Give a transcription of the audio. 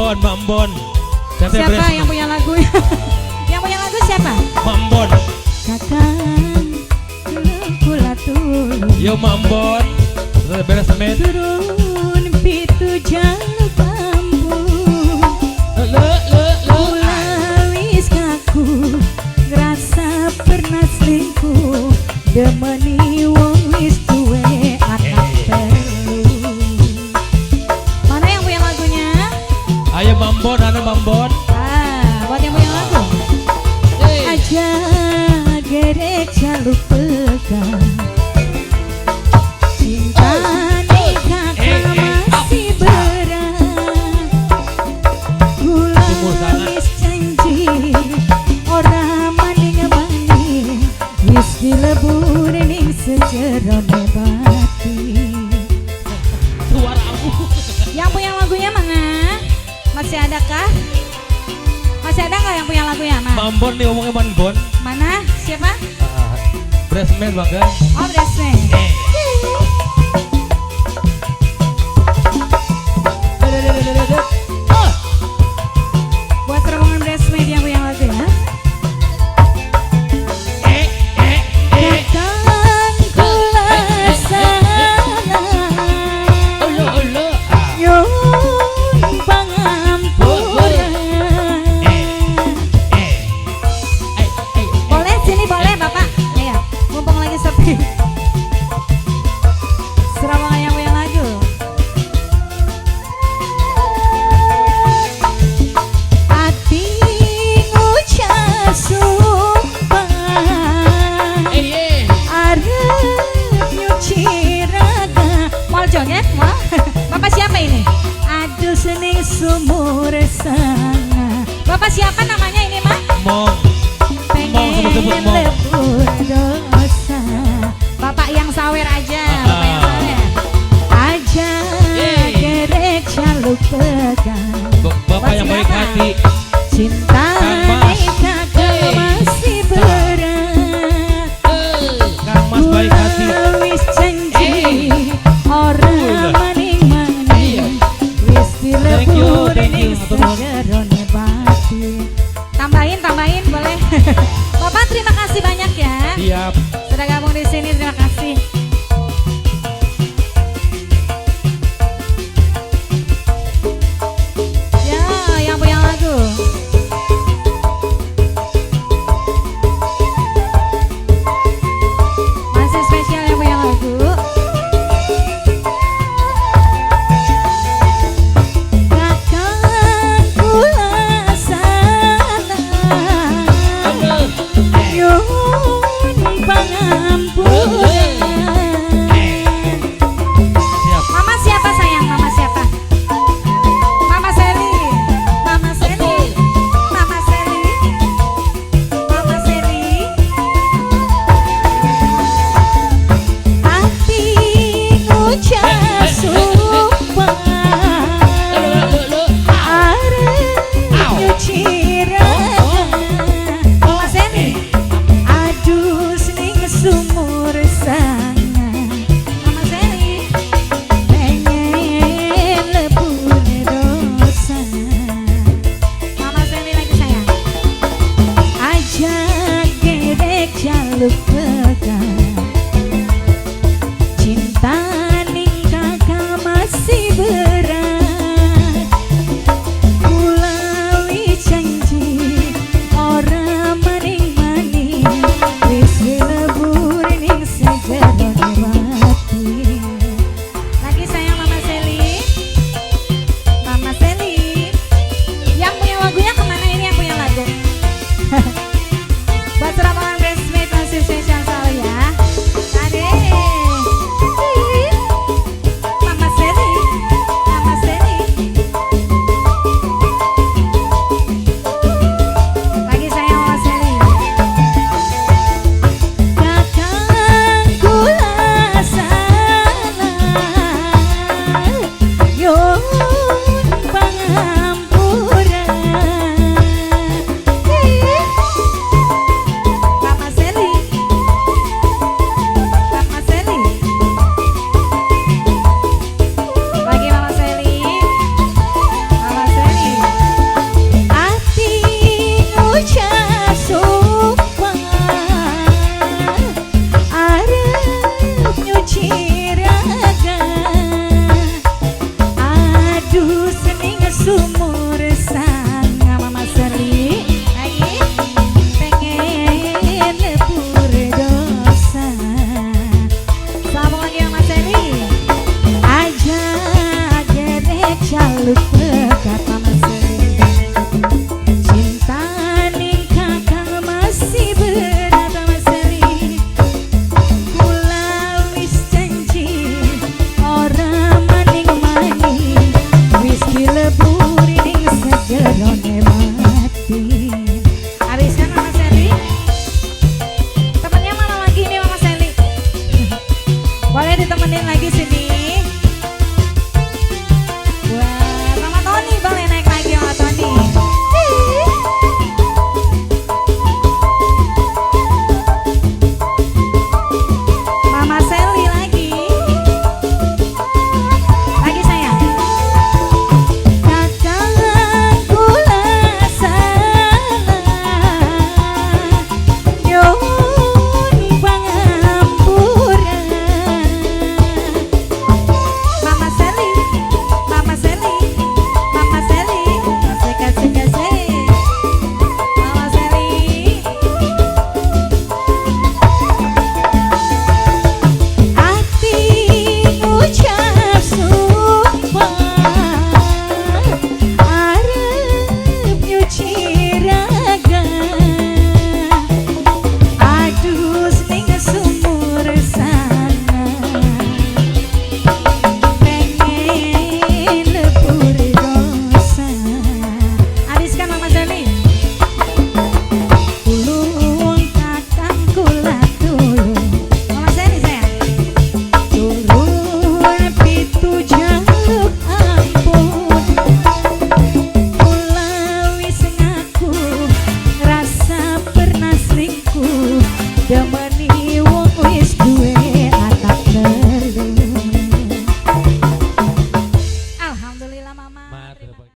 Mambon, Mambon. Siapa yang punya lagu? Yang punya lagu siapa? Mambon. Kakang kula tulung. Yo Mambon. Beres men. Turun pitu jaluk ampun. Le le le. Kula wis ngaku ngrasa pernah selingkuh, demeni wong wis duwe anak telu. Mana yang punya lagunya? Ayo Mambon, ana Mambon. Ah, buat yang punya lagu. Aja gerek jaluk pegang. Cintane kakang masih berat. Kula wis janji ora maning-maning, wis dilebur ning sejerone batin. Suara aku. Yang punya lagunya mana? Masih adakah? Masih ada nggak yang punya lagunya, Mas? Mambon nih ngomongnya Mambon. Mana? Siapa? Bresman bangga. Oh, Bresman. Buat rombongan Bresman yang punya lagu ya. Kakang kula salah. Nyuwun pangampura. Boleh sini boleh Bapak. Iya, mumpung lagi sepi. Surabaya yang punya lagu. Ati ngucap sumpah arep nyuci raga. Mau joget? Mau? Bapak siapa ini? Aduh sening sumur sana. Bapak siapa namanya ini, Mak? Mong. Pengen lebur dosa. Bapak yang sawer aja, bapak yang sawer. Aja gerek jaluk pegang. Bapak yang baik hati. Cinta kakak masih berat. Kang Mas baik hati. Kula wis janji ora maning-maning, wis dilebur ning sejerone.